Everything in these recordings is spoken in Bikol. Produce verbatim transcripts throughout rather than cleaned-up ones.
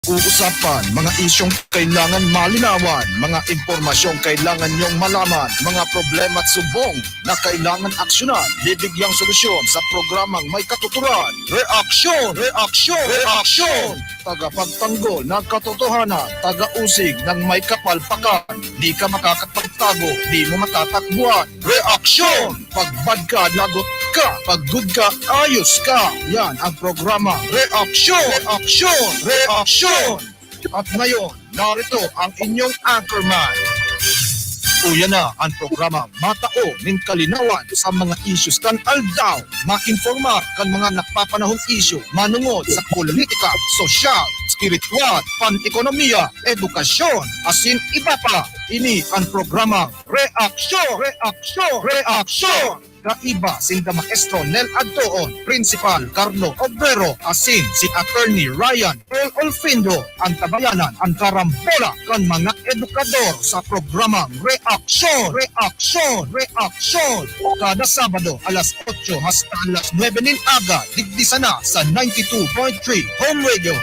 Pag-uusapan mga isyong kailangan malinawan, mga impormasyong kailangan nyong malaman, mga problema at sumbong na kailangan aksyonan, bibigyang solusyon sa programang may katuturan. Reaksyon! Reaksyon! Reaksyon! Tagapagtanggol ng katotohanan, taga-usig ng may kapalpakan. Di ka makakapagtago, di mo matatakbuhan. Reaksyon! Pag bad ka, lagot ka. Pag good ka, ayos ka. Yan ang programa. Reaksyon! Reaksyon! Reaksyon! At ngayon, narito ang inyong anchorman. Uya na ang programang matao nin kalinawan sa mga issues kan aldaw. Mainformar kan mga nagpapanahong isyu manungod sa politika, sosyal, spiritual, pan-ekonomiya, edukasyon, asin iba pa. Ini ang programang Reaksyon! Reaksyon! Reaksyon! Kaiba sinda Maestro Nel Adtoon, Principal Carlo Obrero, asin si Attorney Ryan Paul Olfindo, ang tabayanan, ang karambola kan mga edukador sa programang Reaksyon! Reaksyon! Reaksyon! Kada Sabado, alas otso hasta alas nuebe nin aga, digdi sana sa ninety-two point three Home Radio.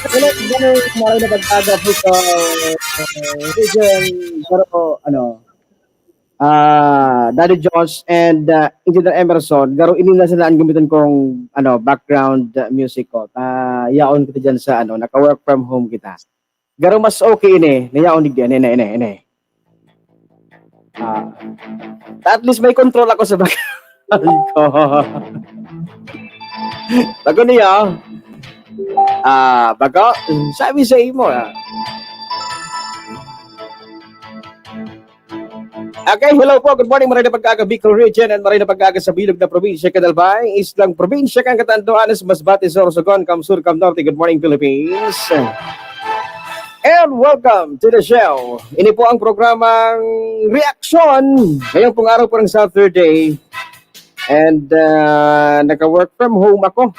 Hello, good morning. Maray na pag-aga po sa, uh, region, pero, ano, ah, Daddy Josh and, ah, Engineer Emerson, garo ini na sila ang gamiton kong, ano, background, ah, music ko. Ta yaon kita diyan sa, ano, naka-work from home kita. Garo mas okay ini, na yaon digdi, ini, ini, ini, ini. Ah, ta at least may control ako sa background ko. Bago niya, ah, bago, sabi sa imo, ah. Okay, hello po. Good morning, maray na pag-aga, Bicol Region, and maray na pag-aga sa bilog na probinsya kan Albay, islang probinsya kan Catanduanes, Masbate, Sorsogon, Kamsur, Kamnorte. Good morning, Philippines. And welcome to the show. Ini po ang programang Reaksyon. Ngayong pong araw po ng Saturday. And, ah, naka-work from home ako.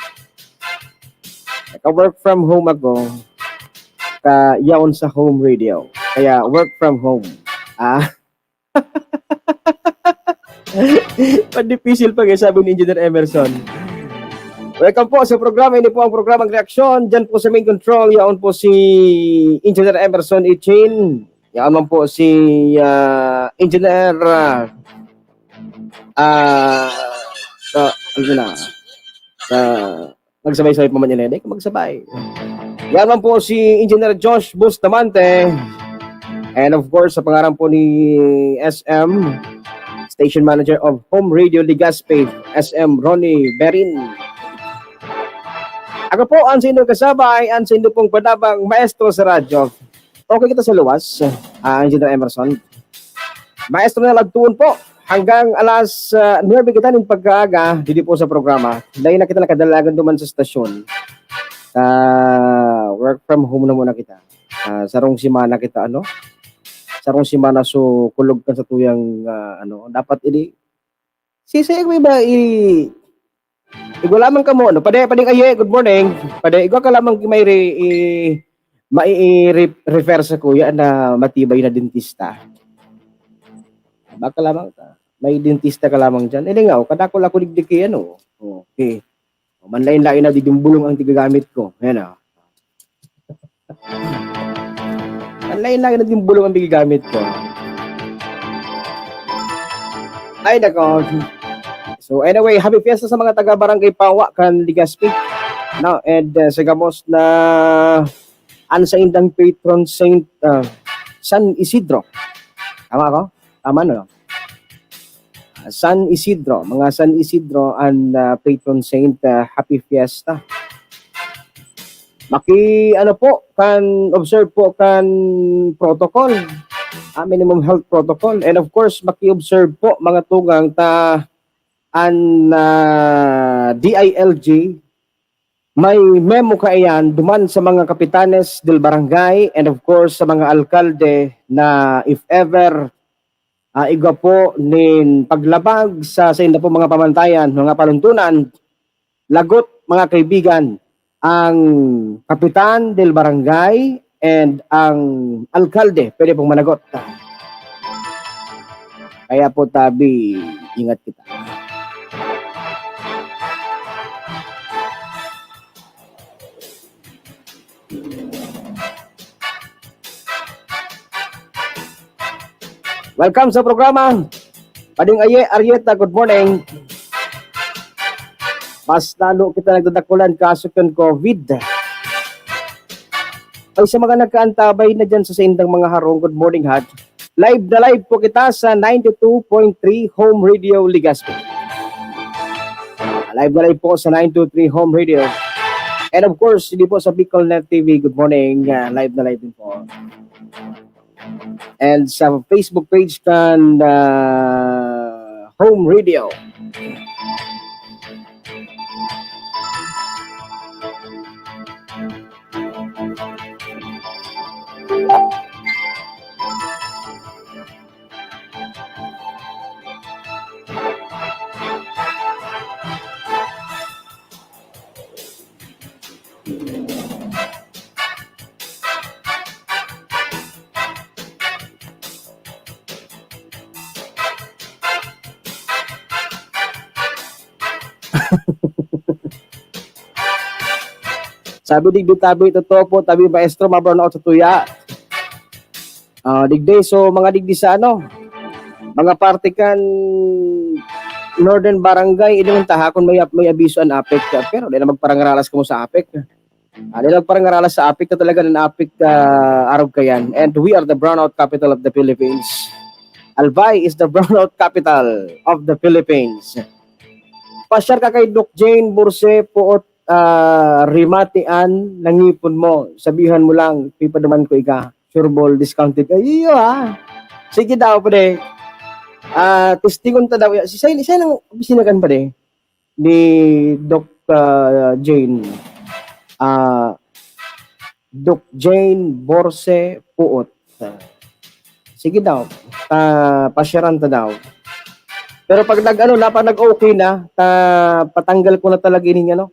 Naka-work from home ako. Ka yaon sa home radio. Kaya work from home. Ah. Padipisil pa, eh, sabi ni Engineer Emerson. Welcome po sa programa. Ini po ang programang Reaksyon. Diyan po sa main control, yaon po si Engineer Emerson Ichin. Yaon man po si, ah, Engineer, ah, ah, ah, ano na, ah, magsabay-sabay pa man yan, eh. Di ka magsabay. Yan man po si Engineer Josh Bustamante. And of course, sa pangaran po ni S M, Station Manager of Home Radio Legazpi, S M Ronnie Berin. Ako po, ang sa inyong kasabay, ang sa inyong pong padabang maestro sa radyo. Okay kita sa luwas, ah, Engineer Emerson. Maestro na lagtuon po. Hanggang alas, ah, nuebe kita nin pagkaaga, didi po sa programa. Dahil na kita nakadalagan duman sa stasyon. Ah, work from home na muna kita. Ah, sarong semana kita, ano? Sarong semana, so, kulog ka sa tuyang, ah, ano, dapat ini, si, si, may ba, i-, igwa lamang kamo, ano? Pade, pading aye, good morning. Pade, igwa ka lamang may re-, i-, mai-, i-re-, refer sa kuya na matibay na dentista. Baka lamang ka. May dentista ka lamang dyan. Eh, di nga, oh, kadakol ako digdi kay ano. Okay. O, manlain-lain na, digdi bulong ang tigagamit ko. Ayan, oh. Manlain-lain na, digdi bulong ang gigamit ko. Ay, nako. So, anyway, happy fiesta sa mga taga Barangay Pawa, kan Legazpi. No, and, uh, sa gabos na an saindang patron saint, ah, San Isidro. Tama ako? Tama, no? Ah, San Isidro, mga San Isidro an, ah, patron saint, ah, happy fiesta. Maki-, ano po, kan observe po kan protocol. Ah, minimum health protocol. And of course, maki-observe po, mga tugang, ta an, ah, D I L G, may memo kaiyan duman sa mga kapitanes del barangay and of course sa mga alkalde na if ever, ah, igwa po nin paglabag sa sainda pong mga pamantayan, mga paluntunan, lagot, mga kaibigan, ang kapitan del barangay and ang alkalde pwede pong managot. Kaya po tabi, ingat kita. Welcome sa programa. Pading Aye, Arieta, good morning. Mas lalo kita nagdadakulan kaso kan COVID. Ay, sa mga nagkaantabay na dyan sa saindang mga harong, good morning, ha. Live na live po kita sa ninety-two point three Home Radio Legazpi. Live na live po sa nine two three Home Radio. And of course, hindi po sa Bicol Net T V, good morning. Ah, live na live din po. And sa Facebook page kan, ah, Home Radio. Sabi digdi tabi, totoo po, tabi maestro, ma-brownout sa tuya. Ah, digdi, so, mga digdi sa ano, mga parte kan Northern Barangay, ilingon ta ha, kung may, may abiso an APEC, pero di na magparangaralas kamo sa APEC. Ah, di na magparangaralas sa APEC na talaga ng APEC, ah, arog kayan. And we are the brownout capital of the Philippines. Albay is the brownout capital of the Philippines. Pasyar ka kay Doc Jane Burse, Puot, ah, rimati an nangipon mo. Sabihan mo lang, pipaduman ko ika. Sure ball, discounted. Ay, iyo, ah. Sige daw, pare. Ah, testingon ta daw. Si Say, Say nang opisina kan, pare? Ni Doc, ah, Jane. Ah, Doc Jane Borse Puot. Ah, sige daw. Ah, pasyaran ta daw. Pero pag nag-ano na, pag nag-okay na, ta, patanggal ko na talaga ining ano,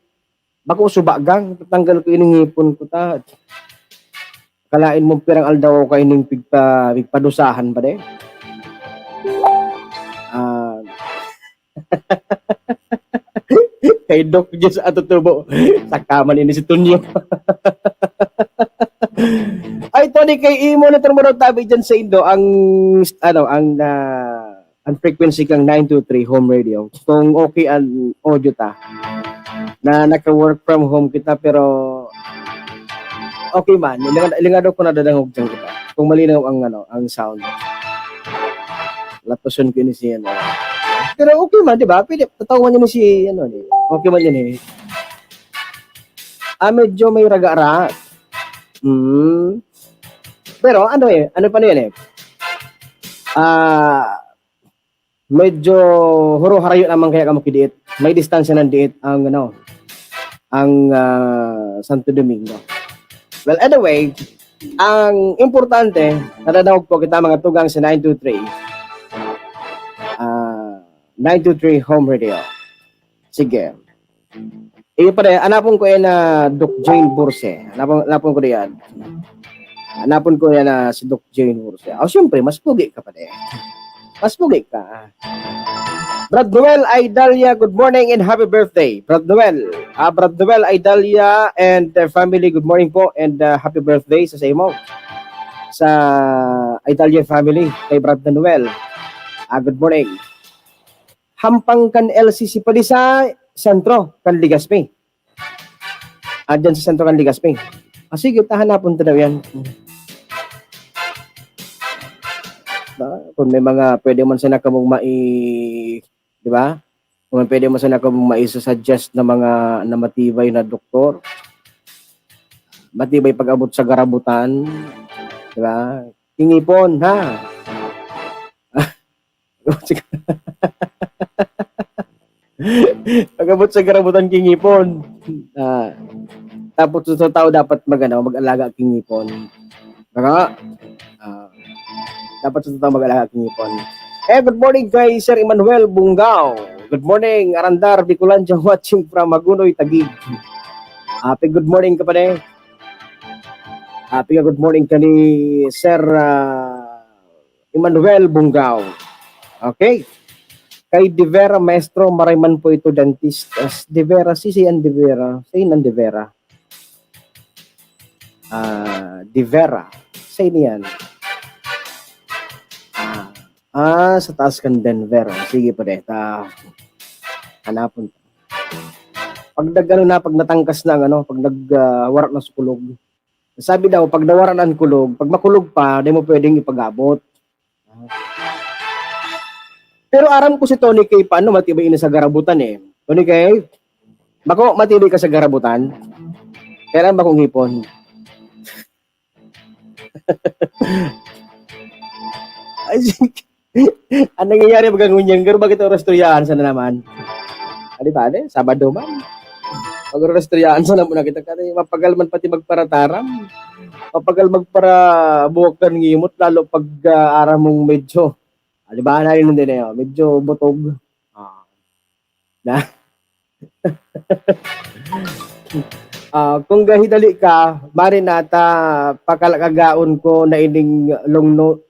bako suba gang, patanggal ko ining ngipon ko ta. Kalain mo pirang aldaw ako kaining pigpa-, pigpadusahan ba de? Ah, kay Doc Jess Atutubo, saka man ini si Tonyo. Ay, Tony, kay imo na turmuraw tabi dyan sa Indo, ang, ano, ang, ah, ang frequency kang nine two three Home Radio. Kung okay ang audio ta, na naka-work from home kita, pero okay man. Ilinga-, ilingado ko nadadangog dyan kita. Kung malinaw ang, ano, ang sound. Latoson ko ini si, ano. Pero okay man, di ba? Pwede, tatawa man yun si, ano, di. Okay man yun eh. Ah, medyo may raga-raga. Mm. Pero ano eh, ano pa na yan eh? Ah, medyo huro-harayo naman kaya kamo kidiit. May distansya ng diit ang, ano, ang, ah, Santo Domingo. Well, anyway, ang importante, nadadangog po kita mga tugang sa nine two three. Ah, nine two three Home Radio. Sige. Iyo pa rin, anapon ko yan na Doc Jane Burse. Anapon, anapon ko yan. Anapon ko yan na si Doc Jane Burse. Oh, siyempre, mas pugi ka pa rin. Mas pugi ka. Brad Noel Idalia, good morning and happy birthday. Brad Noel. Ah, Brad Noel Idalia and, uh, family, good morning po and, uh, happy birthday sa, sa imo. Sa Idalia family, kay Brad Noel. Ah, good morning. Hampang kan L C C pa di sa sentro kan Legazpi. Ah, dyan sa sentro kan Legazpi. Ah, sige, tahanapon ta daw yan. Ba, kung may mga pwede man sana kamong mai-, di ba? Kung may pwede man sana kamong maisa-suggest na mga, na matibay na doktor, matibay pag-abot sa garabutan, di ba? King Ipon, ha? Pag-abot sa karabutan, King Ipon. Ah, tapos sa tao dapat mag-, ano, mag-alaga, King Ipon. Baka, ah, dapat sa tao mag-alaga, King Ipon. Eh, good morning kay Sir Emmanuel Bungao. Good morning, Arandar Bicolandia, watching from Hagonoy, Taguig. Happy good morning, kapatid. Happy good morning ka ni Sir, ah, Emmanuel Bungao. Okay. Kay De Vera, maestro, maray man po ito, dentist. As De Vera, si, si an De Vera. Si an De Vera. Ah, De Vera. Sa ini yan? Ah, ah, sa taas kan Denver. Sige pa, de. Ta, hanapon. Pag nag-ano na, pag natangkas na ang ano, pag nag, ah, wara na sa kulog. Sabi daw, pag nawara na ang kulog, pag makulog pa, di mo pwedeng ipag-abot. Pero aram ko si Tony K, paano matibay ini sa garabutan eh. Tony K, bako matibay ka sa garabutan? Kaya lang bakong hipon. Ay, ang nangyayari baga ngunyan, garo bakit oras turyaan sana naman? Ah, di ba, de? Sabado man. Pag oras turyaan sana muna kita, kasi mapagal man pati magparataram. Mapagal magparabuhok kan ngimot, lalo pag, ah, aram mong medyo, ah, di ba, na yun din eh, oh, medyo butog. Ah. Na? Ah, kung gahidali ka, mari na ta pakalakagaon ko na ining longno-,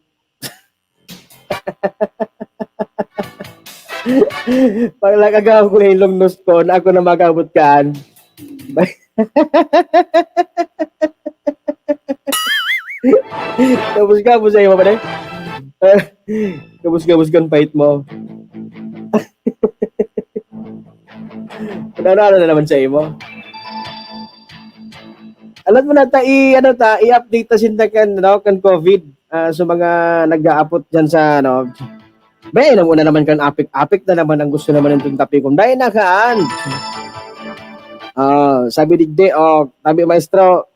pakalakagaon ko na yung longnos ko na ako na mag-abot kaan. Kabus-kabus sa imo, pare. Kabus-kabus kan pait mo. Ano, ano na naman sa imo? Alam mo na, ta, i-, ano ta, i-update ta sinda kan, ano, kan COVID. Ah, sa mga nag-aapot dyan sa, ano, may, alam mo na naman kan apik-apik na naman ang gusto naman ng tapikon. Dahil na kaan. Ah, sabi digdi, oh, sabi maestro,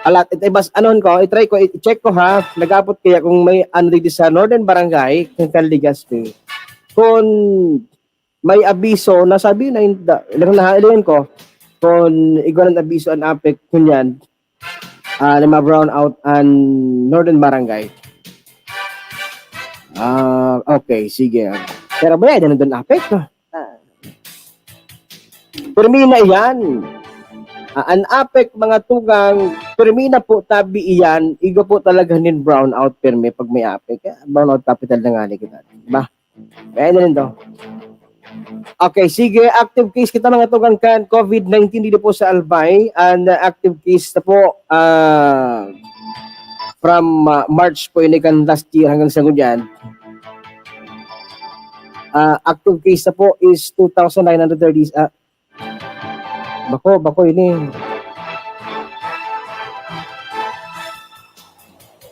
alat, it, ibas, anon ko, i-try ko, i-check ko ha, nag-aapot kaya kung may ano digdi sa Northern Barangay, kan Legazpi. Kung may abiso, nasabi na yung, da-, ilang na, ilan ko, kung igwa ng abiso ang apik, kunyan, ah, na ma-brown out ang Northern Barangay. Ah, okay, sige. Pero ba yan, nandun apik? Ah. Pirmi na iyan. Ah, an apek, mga tugang, pirmi na po tabi iyan, igwa po talaga nin brown out pirmi pag may apek. Ah, brown out capital na nga ni kita. Diba? Kaya na rin to. Okay, sige, active case kita, mga tugang, kan COVID nineteen dito po sa Albay. And, uh, active case na po, ah, from, ah, March po ini kan last year hanggang sa ngunyan. Ah, active case na po is two thousand nine hundred thirty, ah, bako, bako ini.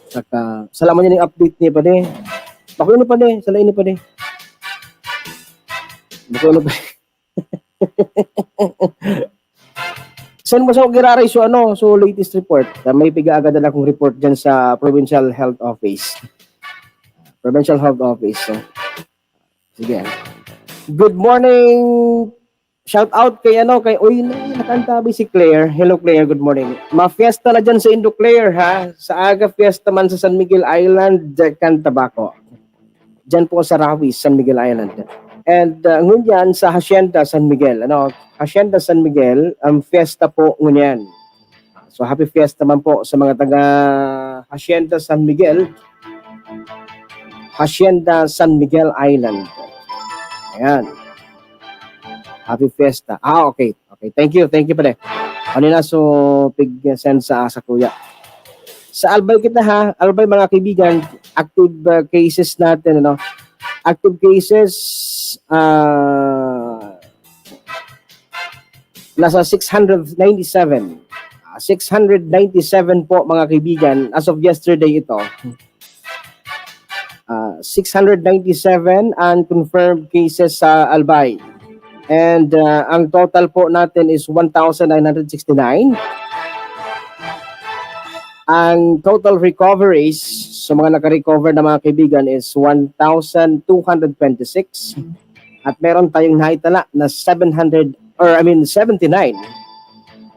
Saka, salamat niya ng update niya pa din. Bako ini pa din, sala ini pa din. Bako ini pa. Saan mo sa giraray so ano, so latest report? Ah, may piga-agad na akong report dyan sa Provincial Health Office. Provincial Health Office. So. Sige. Good morning. Shout out kay ano, kay, uy, na-, nakantabi si Claire. Hello, Claire. Good morning. Ma-fiesta na dyan sa Indo, Claire, ha? Sa aga, fiesta man sa San Miguel Island, dyan kan Tabaco. Dyan po sa Rawis, San Miguel Island. And, uh, ngunyan sa Hacienda San Miguel, ano, Hacienda San Miguel, ang fiesta po ngunyan. So, happy fiesta man po sa mga taga Hacienda San Miguel. Hacienda San Miguel Island. Ayan. Happy fiesta. Ah, okay. Okay. Thank you. Thank you pala. Ano na, so, pig-send sa, sa kuya. Sa Albay kita, ha. Albay, mga kaibigan, active, uh, cases natin, ano. Active cases, ah, nasa six hundred ninety-seven. Ah, six hundred ninety-seven po, mga kaibigan, as of yesterday ito. Ah, six hundred ninety-seven ang confirmed cases sa Albay. And, ah, ang total po natin is one thousand nine hundred sixty-nine. Ang total recoveries, So, mga nakarecover na mga kaibigan is one thousand two hundred twenty-six. At meron tayong naitala na seven hundred, or I mean, seventy-nine.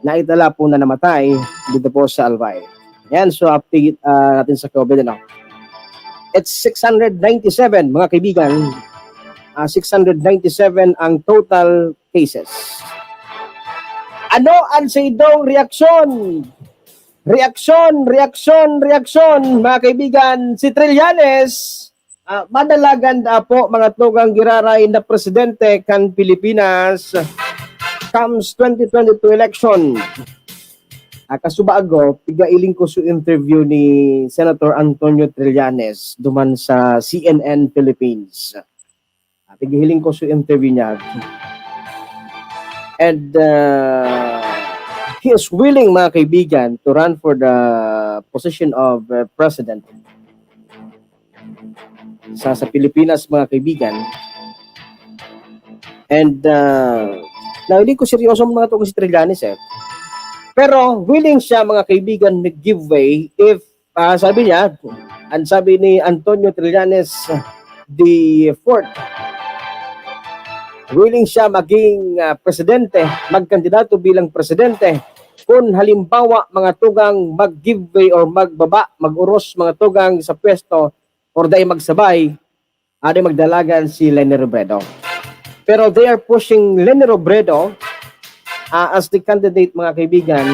Naitala po na namatay dito po sa Albay. Yan, so update ah, natin sa COVID, ano. It's six hundred ninety-seven, mga kaibigan. Ah, six hundred ninety-seven ang total cases. Ano ang sa idong reaksyon? Reaksyon, reaksyon, reaksyon, mga kaibigan. Si Trillanes, ah, madalagan na po, mga tugang, giraray na presidente kan Pilipinas comes twenty twenty-two election. Ah, kasubago, pigailing ko sa interview ni Senator Antonio Trillanes duman sa C N N Philippines. Ah, pigailing ko sa interview niya. And uh, he is willing, mga kaibigan, to run for the position of uh, president sa sa Pilipinas, mga kaibigan. And uh, na hindi ko seryoso ang mga tugang si Trillanes eh. Pero willing siya, mga kaibigan, mag-give way if, ah, sabi niya, ang sabi ni Antonio Trillanes the fourth, willing siya maging ah, presidente, magkandidato bilang presidente. Kung halimbawa, mga tugang, mag-give way or magbaba, mag-uros, mga tugang, sa pwesto, or dahil magsabay, adi magdalagan si Leni Robredo. Pero they are pushing Leni Robredo ah, as the candidate, mga kaibigan,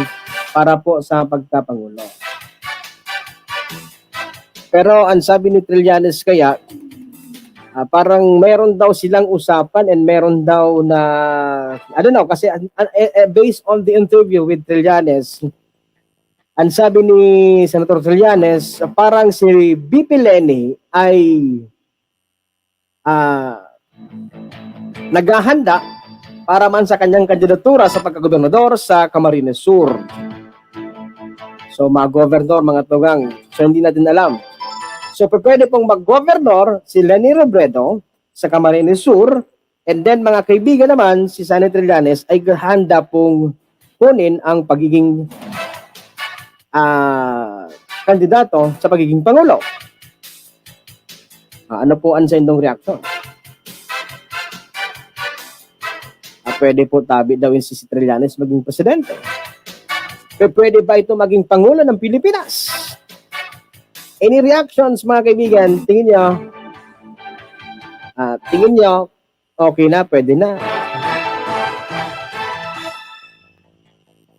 para po sa pagkapangulo. Pero ang sabi ni Trillanes kaya, ah, parang meron daw silang usapan and meron daw na, I don't know, kasi ah, ah, eh, eh, based on the interview with Trillanes, ang sabi ni Senator Trillanes, parang si V P Leni ay ah, naghahanda para man sa kanyang kandidatura sa pagkagobernador sa Camarines Sur. So, mga gobernador, mga tugang, so hindi natin alam. So, pwede pong mag-gobernador si Leni Robredo sa Camarines Sur, and then, mga kaibigan naman, si Sonny Trillanes ay handa pong kunin ang pagiging ah, kandidato sa pagiging pangulo. Ah, ano po ang sa indong reaksyon? Ah, pwede po tabi daw yung si Trillanes maging presidente. Pe- Pwede ba ito maging pangulo ng Pilipinas? Any reactions, mga kaibigan? Tingin nyo? Ah, tingin nyo, okay na, pwede na.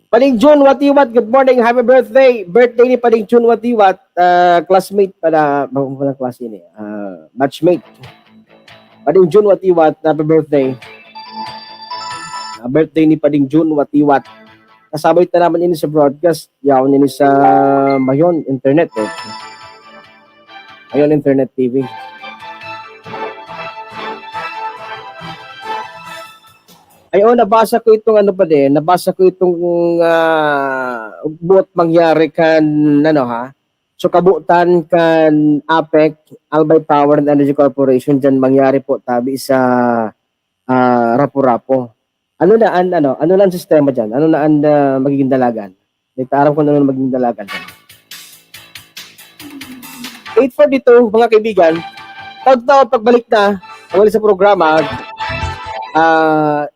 Pading June Watiwat, good morning, happy birthday. Birthday ni Pading June Watiwat, ah, classmate pala, bako pala klase ni, ah, batchmate. Pading June Watiwat, happy birthday. Ah, birthday ni Pading June Watiwat. Kasabay ta naman ini sa broadcast, yaon ini sa Mayon Internet eh. Mayon Internet T V. Ay, oh, nabasa ko itong ano pa din, nabasa ko itong ah, buot mangyari kan, ano ha, so kabutan kan APEC, Albay Power and Energy Corporation, dyan mangyari po tabi sa ah, Rapu-Rapu. Ano na ang, ano, ano na ang sistema dyan? Ano na ang ah, magiging dalagan? Hindi ta aram kung ano na magiging dalagan dyan. Eight forty-two, mga kaibigan, taon-taon pagbalik na, pagbalik sa programa, ah,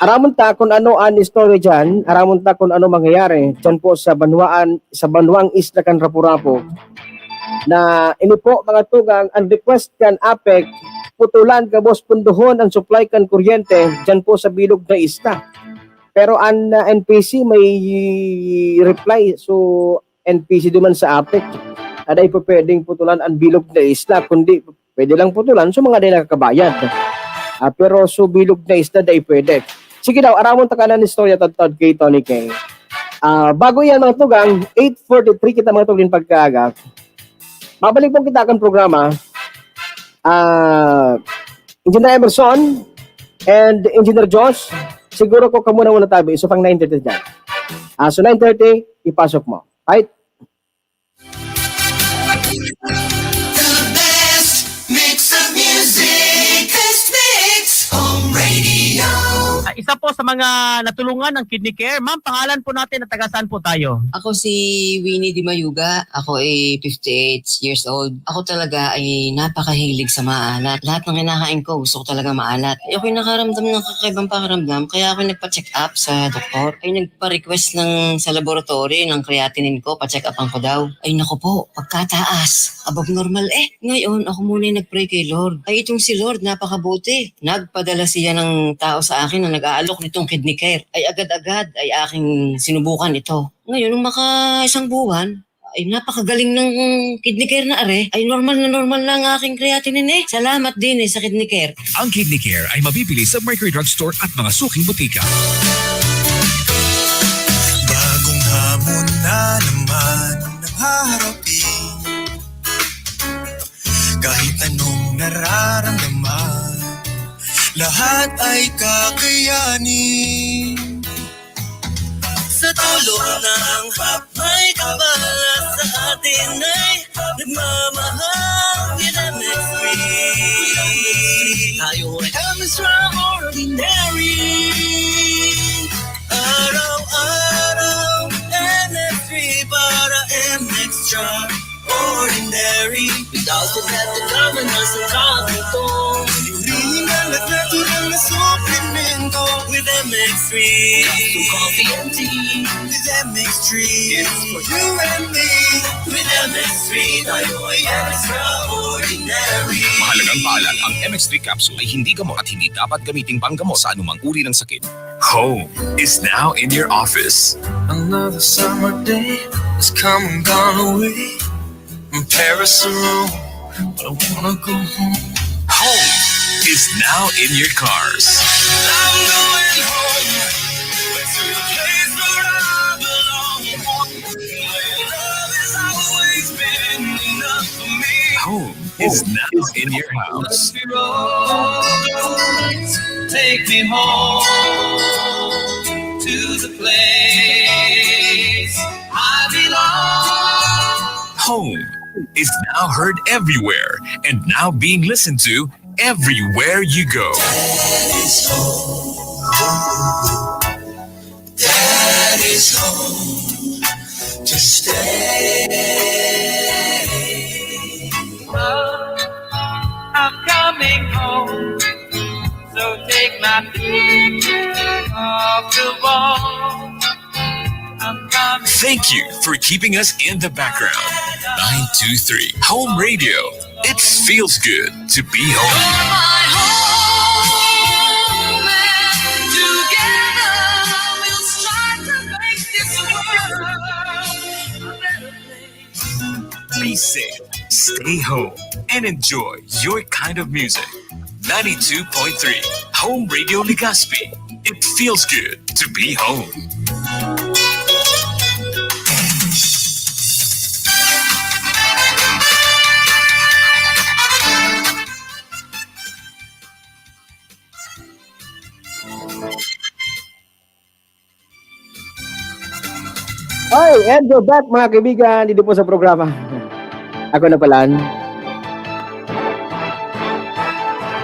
aramon ta kung ano ang istorya dyan, aramon ta kung ano mangyayari dyan po sa banwaan, sa banwang isla kan Rapu-Rapu, na ini po, mga tugang, ang request kan APEC, putulan gabos pundohon ang supply kan kuryente dyan po sa bilog na isla. Pero ang ah, N P C may reply, so N P C duman sa APEC, aday po pwedeng putulan ang bilog na isla, kundi pwede lang putulan so mga di nakakabayad. Ah, pero so bilog na isla, dai pwede. Sige daw, aramon ta kanan istorya tadtad kay Tony K. Ah, bago yan, mga tugang, eight forty-three kita, mga tugang, pagkaaga. Mabalik po kita kan programa. Ah, Engineer Emerson and Engineer Josh, siguro ko kamo na muna tabi, so pang nine thirty dyan. Ah, so nine thirty, ipasok mo. Right? The best mix of music. Best mix. Home Radio. Isa po sa mga natulungan ng Kidney Care. Ma'am, pangalan po natin at taga saan po tayo? Ako si Winnie Di Mayuga. Ako ay fifty-eight years old. Ako talaga ay napakahilig sa maalat. Lahat ng kinakain ko, gusto ko talaga maalat. Eh, ako'y nakaramdam ng kakaibang pakiramdam, kaya ako nagpa-check up sa doktor. Ay nagpa-request ng, sa laboratory ng creatinine ko, pa-check upan ko daw. Ay naku po, pagkataas, above normal eh. Ngayon, ako muna yung nag-pray kay Lord. Ay itong si Lord, napakabuti. Nagpadala siya ng tao sa akin na nag-aalok nitong Kidney Care. Ay agad-agad ay aking sinubukan ito. Ngayon, nung maka isang buwan, ay napakagaling ng Kidney Care na are. Ay normal na normal na ang aking creatinine eh. Salamat din eh sa Kidney Care. Ang Kidney Care ay mabibili sa Mercury Drug Store at mga suking botika. Bagong hamon na naman ang naghaharapin. Kahit anong nararamdaman, lahat ay kakayanin. Sa tulong ng may kapal sa atin ay nagmamahal with M X three. Tayo ay extraordinary. Araw-araw, M X three para M X Extraordinary. Without the detriment ng sangkap ito. Purihin ang natural na suplemento. With M X three. Capsule Coffee and Tea. With M X three. It's for you and me. With M X three, tayo ay extraordinary. Mahalagang paalala, ang M X three capsule ay hindi gamot at hindi dapat gamiting panggamot sa anumang uri ng sakit. Home is now in your office. Another summer day has come and gone away. In Paris or Rome, but I wanna go home. Home is now in your cars. I'm going home, back to the place where I belong. Your love has always been enough for me. Home is now in your house. Take me home to the place I belong. Home is now heard everywhere and now being listened to everywhere you go. That is home to stay. I'm coming home, so take my picture off the wall. I'm coming. Thank you for keeping us in the background. Nine two three Home Radio. It feels good to be home. You're my home, and together we'll strive to make this world a better place. Be safe, stay home, and enjoy your kind of music. Ninety-two point three Home Radio Legazpi. It feels good to be home. Hi, and we're back, mga kaibigan, dito po sa programa. Ako na pala.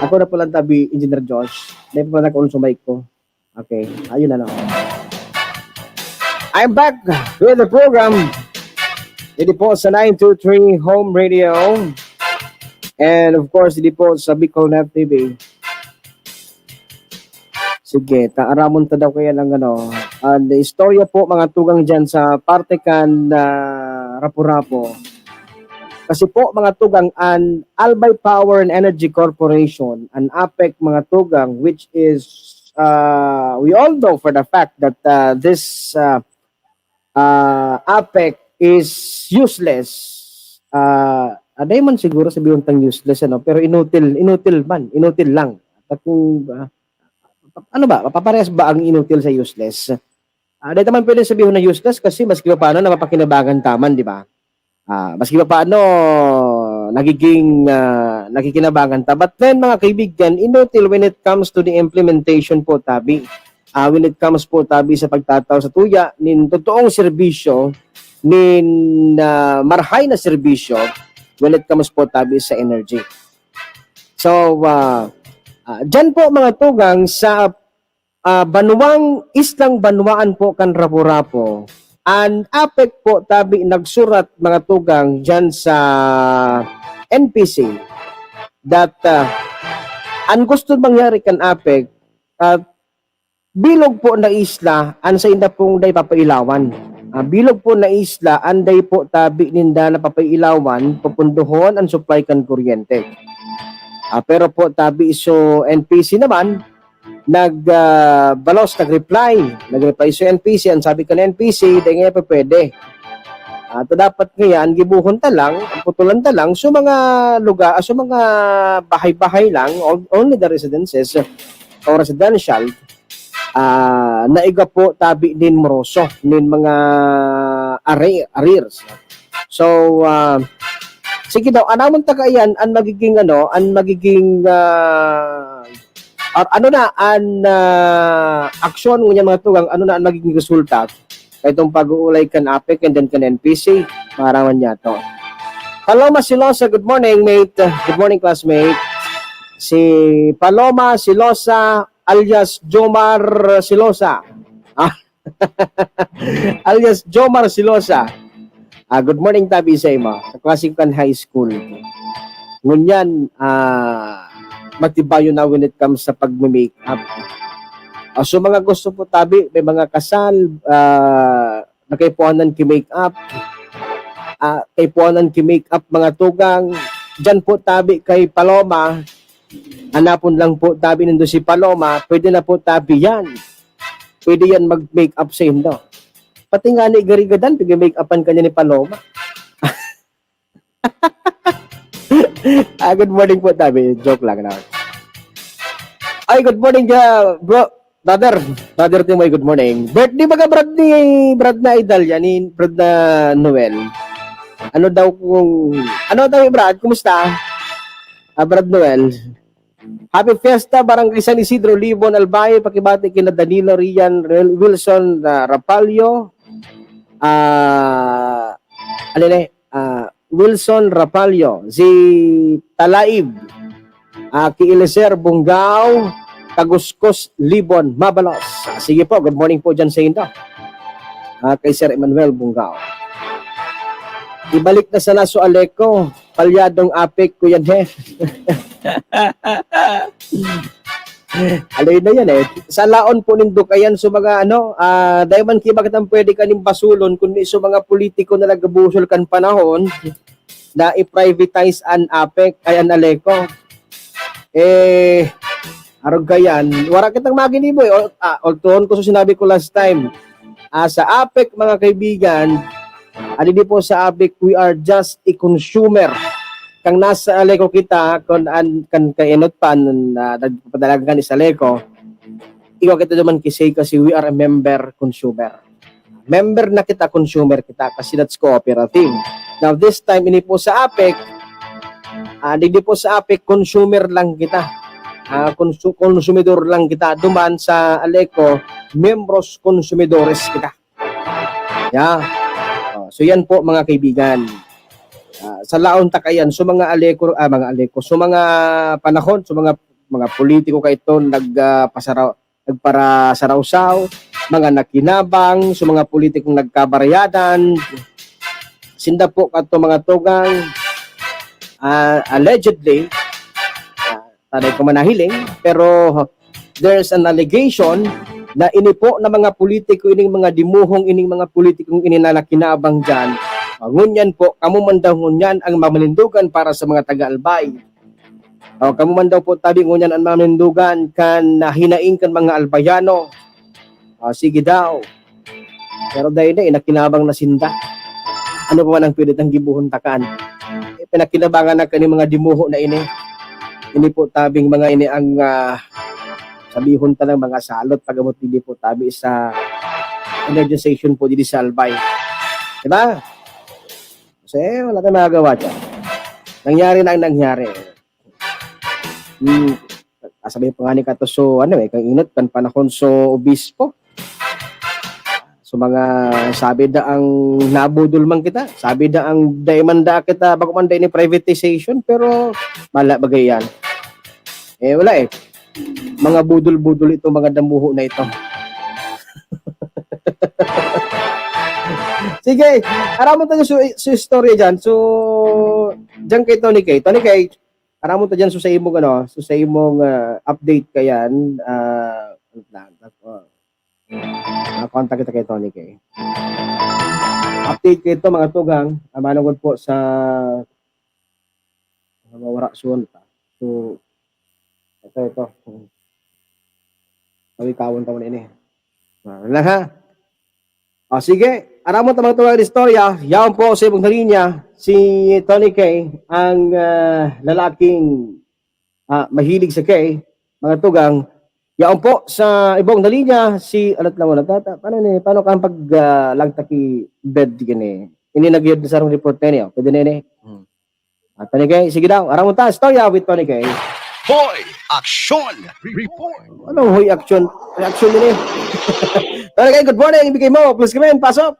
Ako na pala tabi, Engineer Josh. Dahil pala nagkaon sa mic ko. Okay, ayun na lang. I'm back with the program. Dito po sa nine two three Home Radio. And of course, dito po sa Bicol Net T V. Sige, taaramon ta daw kaya ng ano, an istorya po, mga tugang, diyan sa parte kan, ah, Rapu-Rapu. Kasi po, mga tugang, an Albay Power and Energy Corporation, an APEC, mga tugang, which is, ah, we all know for the fact that, ah, this, ah, ah, APEC is useless. Ah, aday man siguro sabihon tang useless, ano, pero inutil, inutil man, inutil lang. At kung, ah, ano ba, mapaparehas ba ang inutil sa useless? Ah, di naman pwede sabihon na useless kasi maski pa paano napapakinabangan ta man, di ba? Ah, maski pa paano nagiging, ah, nakikinabangan ta. But then, mga kaibigan, inutil when it comes to the implementation po, tabi. Ah, when it comes po, tabi, sa pagtatao sa tuya, nin totoong serbisyo, nin, ah, marhay na serbisyo, when it comes po, tabi, sa energy. So, ah, ah, dyan po, mga tugang, sa ah, banwang, islang banwaan po kan Rapu-Rapu. An APEC po tabi nagsurat, mga tugang, diyan sa N P C that, ah, an gusto mangyari kan APEC, ah, bilog po na isla an sainda pong dai papailawan. Ah, bilog po na isla an dai po tabi ninda napapailawan, pupundohon an supply kan kuryente. Ah, pero po tabi so N P C naman, nag, ah, balos, nag-reply. Nag-reply so N P C, an sabi kan N P C, dai ngaya pa pwede. Ah, to dapat ngaya, an gibohon ta lang, an putulan ta lang, so mga lugar, ah, so mga bahay-bahay lang, on-, only the residences, o residential, ah, naiga po tabi nin moroso, nin mga arre-, arrears. So, ah, sige daw, anamon ta kaiyan an magiging, ano, an magiging, ah, or ano na an, ah, aksyon ngunyan, mga tugang, ano na an magiging resulta kaitong pag-uulay kan APEC and then kan N P C, maaraman niya to. Paloma Silosa, good morning, mate. Good morning, classmate. Si Paloma Silosa alias Jomar Silosa. Ah, alias Jomar Silosa. Ah, good morning, tabi sa imo. Kaklase ko kan high school. Ngunyan, ah, matibayon na when it comes sa pagme-makeup. Ah, so, mga gusto po tabi, may mga kasal, ah, na kaipuhanan ki-makeup. Ah, kaipuhanan ki-makeup, mga tugang. Diyan po tabi kay Paloma. Hanapon lang po tabi nindo si Paloma. Pwede na po tabi yan. Pwede yan mag-makeup saindo. Pati nga ni Garigadan, pig-makeupan ka niya ni Paloma. Ah, good morning po, tabi. Joke lang, no? Ay, good morning, ah, bro. Brother. Brother Timoy, good morning. Birthday baga, Brad, ni, Brad na Idol, yan, ni Brad na Noel. Ano daw kung, ano daw, Brad? Kumusta? Ah, Brad Noel. Happy Fiesta, Barangay San Isidro, Libon, Albay. Pakibati kina Danilo, Rian, Wil-, Wilson, ah, Rapallo. Ah, ano na, ah, Wilson Rapallo, si Talaib, ah, ki Eliezer Bungao, Taguskos, Libon, Mabalos. Ah, sige po, good morning po dyan sa inyo. Ah, kay Sir Emmanuel Bungao. Ibalik na sana so Aleco, palyadong APEC ko yan, he. Alay na yan, eh. Sa laon po nindo kayan, so mga ano, ah, dai man ki bakit ang pwede kaning basulon, kundi so mga politiko na nagbubusol kan panahon na i-privatize an APEC, ay, an Aleco. Eh, arog kayan, wala kitang maginibo, eh. O, ah, ultuhon ko sa sinabi ko last time. Ah, sa APEC, mga kaibigan, ah, didi po sa APEC, we are just a consumer. Kang nasa Aleco kita, kun an, kan kainot pa, na nagpadalagan kan sa Aleco, ikaw kita naman kisay kasi we are a member consumer. Member na kita, consumer kita, kasi that's cooperative. Now, this time, ini po sa APEC, ah, digdi po sa APEC, consumer lang kita. Ah, konsu-, konsumidor lang kita. Duman sa Aleco, miembros consumidores kita. Yeah. Oh, so yan po, mga kaibigan. Ah, sa laon ta kayan, so mga Aleco, ah, mga Aleco, so mga panahon, so mga, mga politiko ka ito, nag, ah, pasaraw-, nagparasarawsaw, mga nakinabang, so mga politikong nagkabaryadan, sinda po kato, mga tugang, ah, allegedly, ah, taday ko manahiling, pero there's an allegation na ini po na mga politiko, ining mga dimuhong, ining mga politikong ini na nakinabang dyan, ah, ngunyan po, kamo man daw ngunyan ang mamanindugan para sa mga taga-Albay. O, kamo man daw po tabi ngunyan an mamanindugan kan, ah, hinaing kan mga Albayano. O, sige daw. Pero dai na, eh, nakinabang na sinda. Ano pa man ang pwede tang gibohon ta kan? Eh, pinakinabangan na kani mga dimuho na ini. Ini po tabing mga ini ang, ah, sabihon ta ng mga salot pag-abot didi po tabi sa energization po didi sa Albay. Diba? Kasi wala tayong magagawa dyan. Nangyari na ang nangyari. Hmm, kasabi pa nga ni Kato, so, ano, eh, kang inot, kan panahon, so, obispo. So, mga sabi da ang nabudol man kita, sabi da ang dai man da kita, bako man da ini privatization, pero mala bagay yan. Eh, wala eh. Mga budol-budol itong mga damuho na ito. Sige, aramon tayo sa, sa istorya dyan. So, dyan kay Tony K. Tony K, aramon ta dyan so sa imong, ano, so sa imong, ah, update kayan. Ah, ano na, ah, contact kita kay Tony K. Update kayo ito, mga tugang. Ah, manungod po sa, sa mawara suon ta. So, ito, ito. Pawikawon ta muna ini. Ah, lang ha? Ah, sige, aramon ta mga tugang istorya. Yaon po sa ibong linya, si Tony K, ang, ah, lalaking, ah, mahilig sa K, mga tugang. Yaon po sa ibong linya, si, alat lang muna, tata, paano ni, paano ka pag, ah, lagtaki bed gini? Ini nagyod sa sarong report na ini, oh. Pwede na ini. Hmm. Ah, Tony K, sige daw, aramon ta, istorya with Tony K. Hoy, aksyon! Report! Anong hoy aksyon? Reaksyon din eh. Tony K, good morning, ibigay mo, please come in, pasok.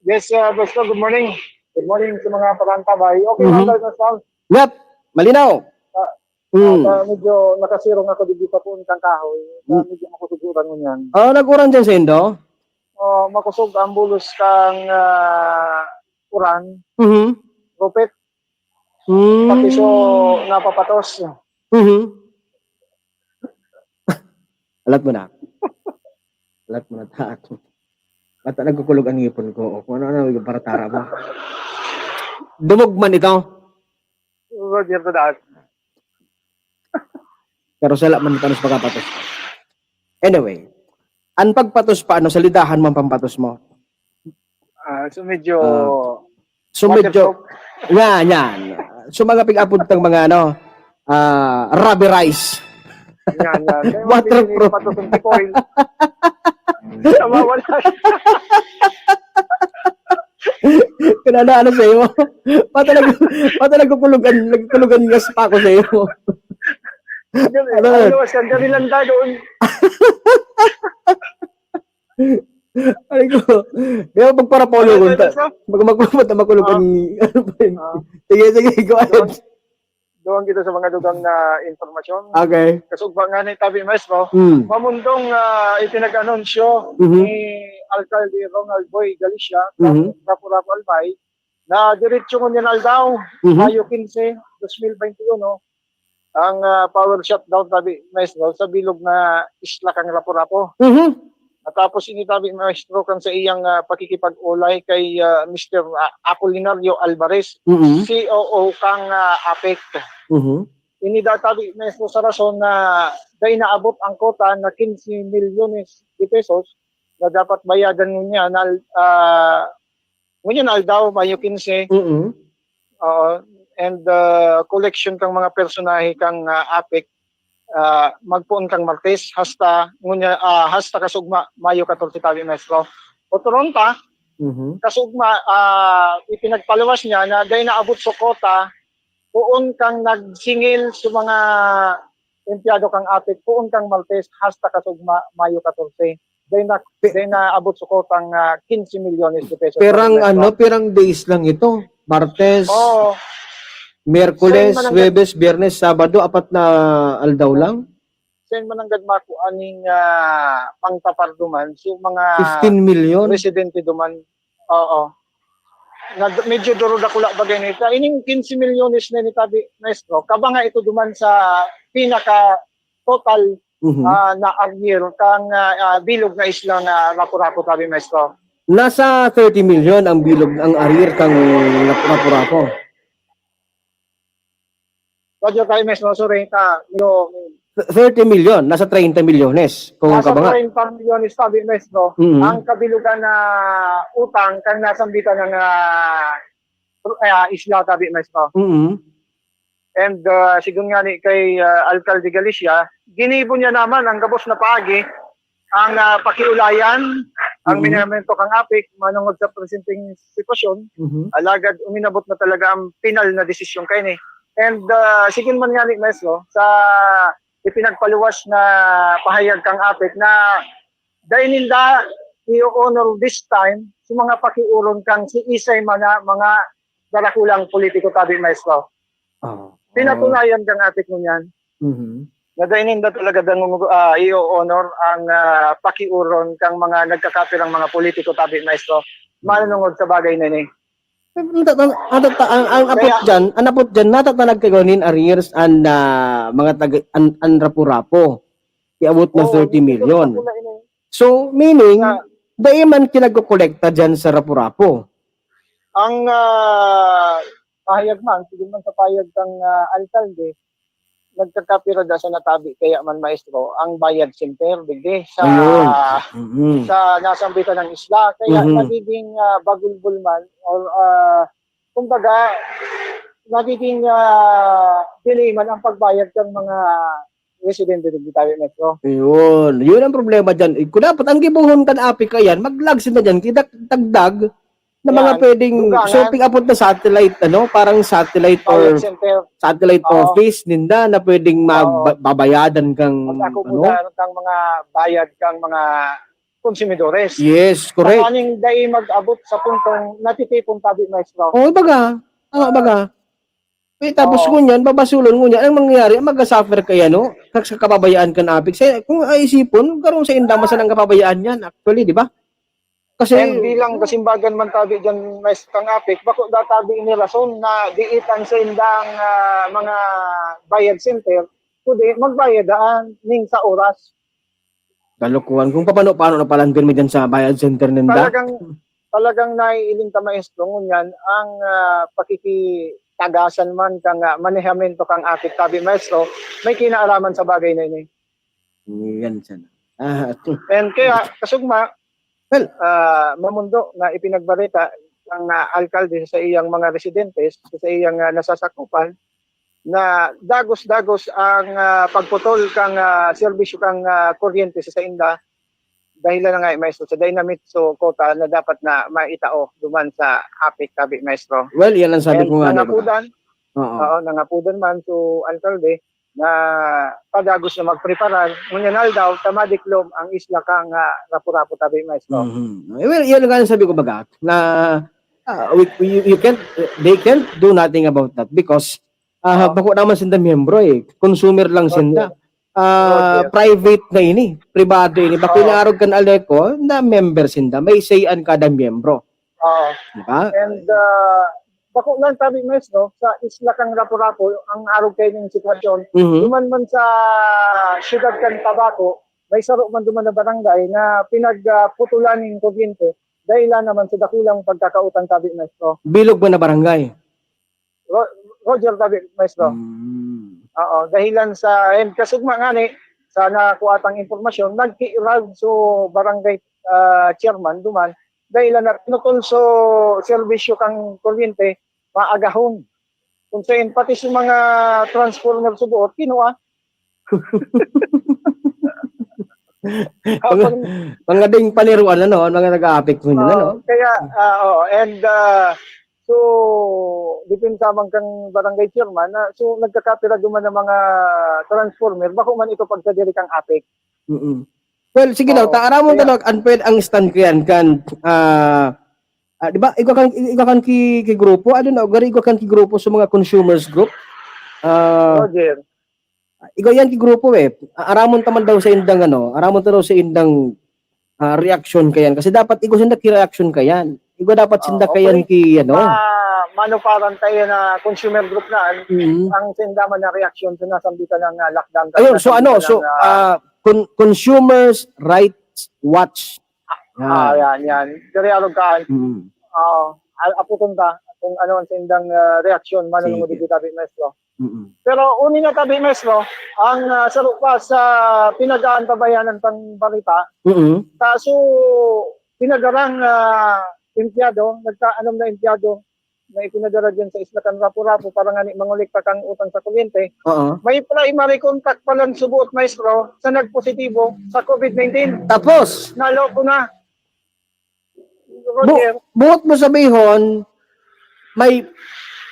Yes, uh, Pastor, good morning. Good morning sa mga pakantabay. Okay, Mm-hmm. Pastor, Pastor? Yep, malinaw. Ah, Mm. ah, medyo nakasirong ako dito sa puon kang kahoy. Na Mm. medyo makusuguran mo niyan. Oh, nag-uran dyan sa Indo? Oh, makusog ang bulos kang, ah, uran. Mhm. Rupit. Mm. Pati so napapatos. Mhm. Alat mo na. Alat mo na, ta. Bata nagkukulog ang ngipon ko. O, kung ano-ano yung paratara mo. Dumog man ito. Roger, to daan. Pero sala man ito, mas makapatos. Anyway, ang pagpatos pa, ano, salidahan mo ang pampatos mo. Ah, so medyo Ah, so medyo, waterproof. Yan, yan. So mga pig-apod tang mga, ano, ah, rubberized. Yan, yan. Kaya Waterproof. Hindi patos ang tikoy. Nawawala. Kanana, ano sa'yo? Pata nag-, pata nagkukulugan, nagkukulugan nga spa ko sa'yo. Galing. Ano? Ang luwas ka, galing lang tayo doon. Ay ko. Di ba pagparapolo Ano ko yun, ta? Sir? Mag-, mag-, mag-, makulog Ah. ang, ano ba yun? Ah. Sige, sige, go ahead. Doon, doon kita sa mga dugang na impormasyon. Okay. Kasugba nga ni Tabi Maestro, Mm. mamundong, ah, ipinag-anunsyo Mhm. ni Alcalde Ronald Boy Galicia, Mhm. Rapu-Rapu Albay, na diretso ngunyan aldaw, Mhm. Mayo quince, dos mil veintiuno, ang, ah, power shutdown, Tabi Maestro, sa bilog na isla kang Rapu-Rapu. Mhm. Matapos ini, Tabi Maestro, kan sa iyang, ah, pakikipag-ulay kay, ah, Mister, ah, Apolinario Alvarez, Mhm. C O O kang, ah, APEC. Mhm. Ini da, Tabi Maestro, sa rason na dai naabot ang kota na quince milyones de pesos na dapat bayadan ngunyan na, ah, ngunyan aldaw, Mayo quince. Mm. Oo. And, ah, collection kang mga personahe kang, ah, APEC, ah, magpoon kang Martes hasta ngunya, ah, hasta kasugma, Mayo catorce, Tabi Maestro. Otoron ta, Mhm. kasugma, ah, ipinagpaluwas niya na dai naabot sa kota, poon kang nagsingil sa mga empleyado kang APEC, poon kang Martes hasta kasugma, Mayo catorce. Dai na, Pe- dai naabot sa kotang, ah, quince milyones de pesos. Perang Tabi Maestro. ano, perang days lang ito. Martes, Oo. Miyerkules, Saan man ang Huwebes, Biyernes, Sabado, apat na aldaw lang. Saan man ang gad makuha ning, ah, pangtapar duman? So, mga Fifteen million. residente duman. Oo. Na, medyo duro dakula bagay na ito. Ining quince milyones na ni Tabi Maestro, kabanga ito duman sa pinaka total, Mhm. ah, na arrear kang, ah, ah, bilog na isla na Rapu-Rapu, Tabi Maestro. Nasa thirty million ang bilog, ang arrear kang Rap-, Rapu-Rapu. Roger, Tabi Maestro, sorry, ta, medyo Th-, thirty million, nasa treinta milyones, kung nasa kabanga. treinta milyones, Tabi Maestro, Mhm. ang kabilugan na utang kang nasambitan ng, ah, ah, isla, Tabi Maestro. Mhm. And, ah, sigon nga ni kay, ah, Alcalde Galicia, ginibo niya naman ang gabos na paagi ang, ah, pakiulayan, ang Mhm. minamento kang APEC manungod sa presenteng sitwasyon. Mhm. Alagad uminabot na talaga ang pinal na desisyon kaini. And, ah, sigon man nga ni Maestro, sa ipinagpaluwas na pahayag kang APEC na dai ninda i-honor this time sa mga pakiuron kang si isay man na mga darakulang politiko, Tabi Maestro. Ah, Pinatunayan kang APEC ngunyan. Mhm. Nga dai ninda talaga dangungo-, ah, i-honor ang, ah, pakiuron kang mga nagkakapirang mga politiko, tabi, maestro. Manunungod sa bagay na ini. Ang, ang, ang, ang, ang apot Kaya- dyan, ang apot dyan, natatanag kayo nin arrears and ah, mga tag, an, an rapu-rapu. Iabot na Oo, thirty million. wala ini. So, meaning, Sa- dai man kinagkokolekta dyan sa rapu-rapu. Ang ah, pahayag man, sige man sa pahayag kang ah, alkalde, nagkakapira da sa natabi kaya man, maestro, ang bayad center, digdi, sa Ayun. Mm-mm. sa nasambitan ng isla. Kaya Mhm. nagiging ah, bagulbul man or ah, kumbaga, nagiging ah, delay man ang pagbayad ng mga residente digdi, tabi, maestro. Yun. Yun ang problema dyan. Eh, kung dapat, ang gibohon kan APEC kayan, maglag sinda dyan, kita tagdag na mga Yan. pwedeng, Dugangan. So, pick-up na satellite, ano, parang satellite or Bayad center. satellite Oo. office ninda na pwedeng Oo. magbabayadan kang, Mag-ako po ano? Ng mga bayad kang mga konsumidores. Yes, correct. Tanganing dai mag-abot sa puntong natitipon, tabi, maestro. Oo, baga. Oo, baga. Eh, tapos Oo. ngunyan, babasulon ngunyan, ang mangyayari, mag-suffer kaya, no? Kag sa kababayaan kan APEC. Sa, kung aisipon, karong sa inda, masan ang kababayaan yan, actually, di ba? Kasi, And bilang kasimbagan man tabi dyan, maestro, kang APEC, bako databi ini rason na diitan sa indang ah, mga bayad center, kundi magbayad daan ning sa oras. Kalokohan. Kung paano, paano na palanggin mo dyan sa bayad center ninda? Talagang, talagang naiiling ka, maestro, ngunyan ang ah, pakikitagasan man kang ah, manehamento kang APEC, tabi, maestro, may kinaalaman sa bagay na ini. Yan siya. Ah, And kaya, kasugma, Well, ah, mamundo na ipinagbareta ang ah, alkalde sa iyang mga residentes, sa iyang ah, nasasakupan, na dagos-dagos ang ah, pagputol kang ah, serbisyo kang ah, kuryente sa sainda, dahilan na nga, maestro, sa dynamite so quota na dapat na maitao duman sa APEC, tabi, maestro. Well, yan ang sabi And ko nga, di ba? nangapudan, Oo. Oo, nangapudan man so alkalde na padagos na magpreparar. Ngunyan aldaw, ta madiklom ang isla kang ah, rapu-rapu, tabi, maestro. Mhm. Eh, well, yan nga ang sabi ko, baga, na ah, we, you, you can't, they can't do nothing about that because ah, Oo. bako naman sinda miyembro eh. Consumer lang Okay. sinda. Ah, Okay. Private na ini, pribado ini. Bako Oo. inaarog kan ALECO na member sinda. May say an kada miyembro. Oo. Di ba? And uh, bako lang, tabi, maestro, sa isla kang rapu-rapu, ang arog kayo ng sitwasyon, Mhm. duman man sa siyudad kan Tabaco, may saro man duman na barangay na pinagputulan ng kuryente dahil lang naman sa dakulang pagkakautang, tabi, maestro. Bilog man na barangay. Ro- Roger, tabi, maestro. Mm. Oo, dahilan sa, and kasugma nga ni, sa nakuha tang impormasyon, nagkiirag so barangay ah, chairman duman, dahilan na pinutol so serbisyo kang kuryente, maagahon. Kung sa pati sa mga transformer sa buot, kinuha. Mga, mga ding paniruan, ano, ang mga nag-aapekto nila, no? Oo, kaya, ah, oo, and ah, so, depende lamang kang barangay chairman, na, so, nagkakapira duman ng mga transformer, bako man ito pagsadiri kang APEC. Mm-mm. Well, sige daw, Oo, ta aramon kaya ta daw, an pwede ang stand ko yan kan, ah, ah, di ba, igwa kan, igwa kan ki, ki grupo, ano na, gari igwa kan ki grupo sa mga consumers group. Ah, Roger. Igwa yan ki grupo eh. A- Aramon ta man daw sa indang ano, aramon ta daw sa indang ah, reaksyon kayan. Kasi dapat igwa sinda ki reaksyon kayan. Igwa dapat sinda Oo, kayan okay. ki ano. Ma manuparan tayo na consumer group na an- Mm. ang sinda man na reaksyon sa nasambitan ng ah, lockdown. Ayun, so ano, Nasambitan so ng, ah, ah, Con- Consumers Rights Watch. ah, Yan. yan, yan. Diri arog kaan. Mm. Oo. Al- aputon ka kung ano ang sindang ah, reaksyon, manunungod Sige. Dito, tabi, maestro. Mm. Pero uni na, tabi, maestro, ang ah, saro pa sa pinag-aantabayanan pang balita, Mm. kaso pinagarang ah, empleyado, nagkaanom na empleyado na ipinadara dyan sa Isla kan Rapu-Rapu para nga ni mangolekta kang utang sa kuryente. Oo. May primary contact palan subuot, maestro, sa nagpositibo sa COVID nineteen. Tapos, Naloko na. bu- Roger, buot mo sabihon, may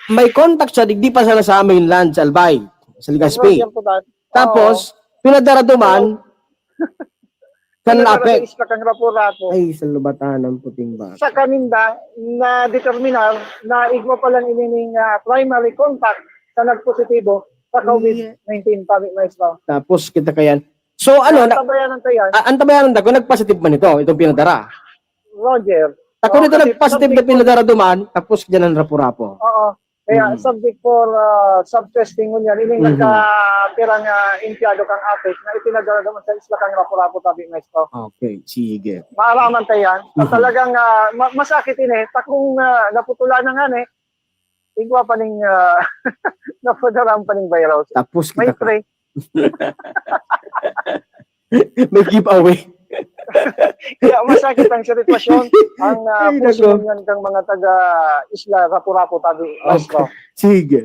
may contact siya, digdi pa sana sa mainland, sa Albay, sa Legazpi. Roger po ba? Tapos, pinadara duman, kan Pinadara sa APEC. Isla kan Rapu-Rapu. Ay, sa lubatan ng puting baka. Sa kaninda na determinar na igwa pa lang inining ah, primary contact sa nagpositibo, sa COVID nineteen, Tabi Maestro. Tapos kita kayan. So, ano, na, antabayanan ta yan. Ah, antabayanan ta kung nagpositive man ito, itong pinadara. Roger. Ako nito nagpositive na pinadara duman, tapos dyan ang rapo-rapo. Oo. Kaya subject for uh, sub-testing mo niyan, ining nagkapirang uh, empleyado kang apit na ipinadara naman sa isla kang rapo-rapo, Tabi Maestro. Okay, sige. Maaraman ta yan. At talagang uh, ma- masakit ini. Takong uh, naputulan na nga eh. Igwa pa ning uh, napadaraan pa ning virus. Tapos kita. May three. May giveaway. Kaya masakit ang sitwasyon. Ang uh, puso ngunyan kang mga taga Isla Rapu-Rapu, Tabi Maestro. Okay. Sige.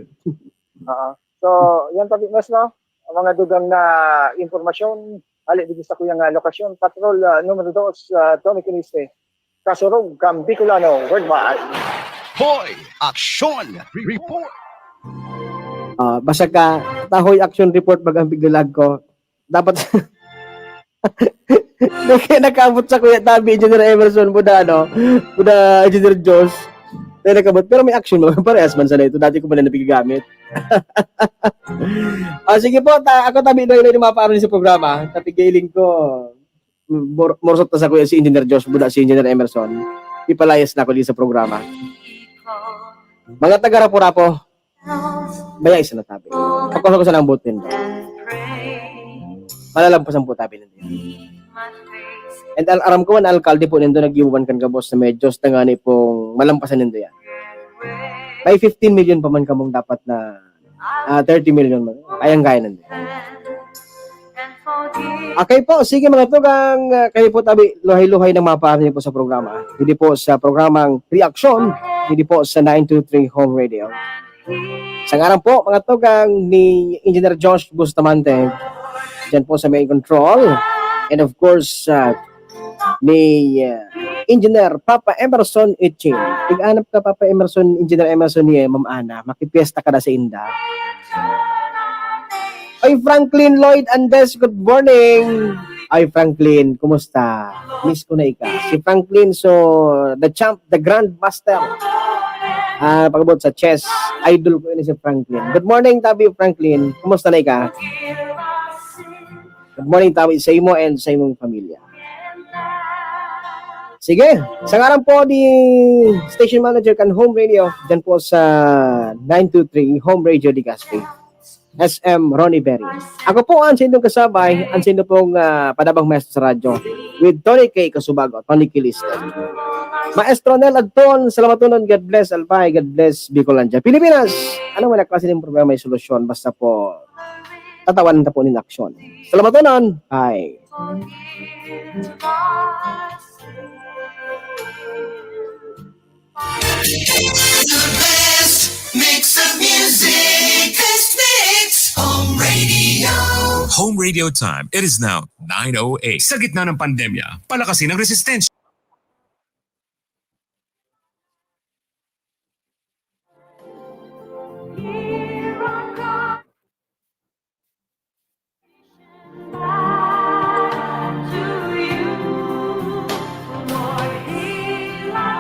Uh, so, yan, Tabi Maestro. Ang mga dugang na impormasyon, hali dito sa kuyang uh, lokasyon. Patrol uh, numero dos, uh, Tony Kiniste. Kasurog kan Bicolano Worldwide. Hoy! Aksyon! Report! Ah, basta ka, tahoy action report baga ang piglalag ko. Dapat, kaya nakaabot sa Kuya Tabi, Engineer Emerson, buda, ano, buda, Engineer Josh. Kaya nakabot. Pero may action mo. Parehas man sana ito. Dati ko man na napigagamit. Ah, sige po, ta, ako Tabi, no, yung mga paano sa programa. Tapigiling ko. Mor-, morsot na sa kuya si Engineer Josh, buda si Engineer Emerson. Ipalayas na ako dito sa programa. Mga taga Rapu-Rapu, bayai sana tabi. Ako sa kusa ng butin. Malalampasan po tabi ninyo. And al-, aram ko man, alkalde po nindo nag-iwan kan gabos na may Diyos na nga ni pong malampasan nindo yan. May fifteen million pa man kamong dapat na ah, thirty million man. Kayang-kaya nandun. Okay po, sige mga tugang, ah, kayo po tabi, luhay-luhay ng mga paano niyo po sa programa. Hindi po sa programang Reaksyon, hindi po sa nine two three Home Radio. Sa ngaran po, mga tugang ni Engineer Josh Bustamante, dyan po sa main control. And of course, ah, ni, ah, Engineer Papa Emerson Itchin. Tig-anap ka, Papa Emerson, Engineer Emerson, ni Ma'am Ana. Makipiesta ka na sa inda. Ay, Franklin Lloyd Andes, good morning. Ay, Franklin, kumusta? Miss ko na ika. Si Franklin, so, the champ, the grandmaster. Ah, pag-abot sa chess, idol ko yun si Franklin. Good morning, Tabi Franklin. Kumusta na ika? Good morning, Tabi, sa imo and sa imong pamilya. Sige, sa ngaran po ni Station Manager kan Home Radio, dyan po sa nine two three Home Radio Legazpi, S M Ronnie Berry. Ako po ang sa inyong kasabay, ang sa inyo pong, ah, padabang maestro sa radyo, with Tony K Kasubago, Tony Kiliste. Maestro Nel Agton, salamat tunon. God bless, Albay. God bless, Bicolandia. Pilipinas, ano man ang klase ng problema, may solusyon. Basta po, tatawan ta po nin aksyon. Salamat tunon. Bye. The best mix of music. Best mix. Home Radio. Home Radio time. It is now nine oh eight. Sa gitna ng pandemya, palakasin ang resistensya.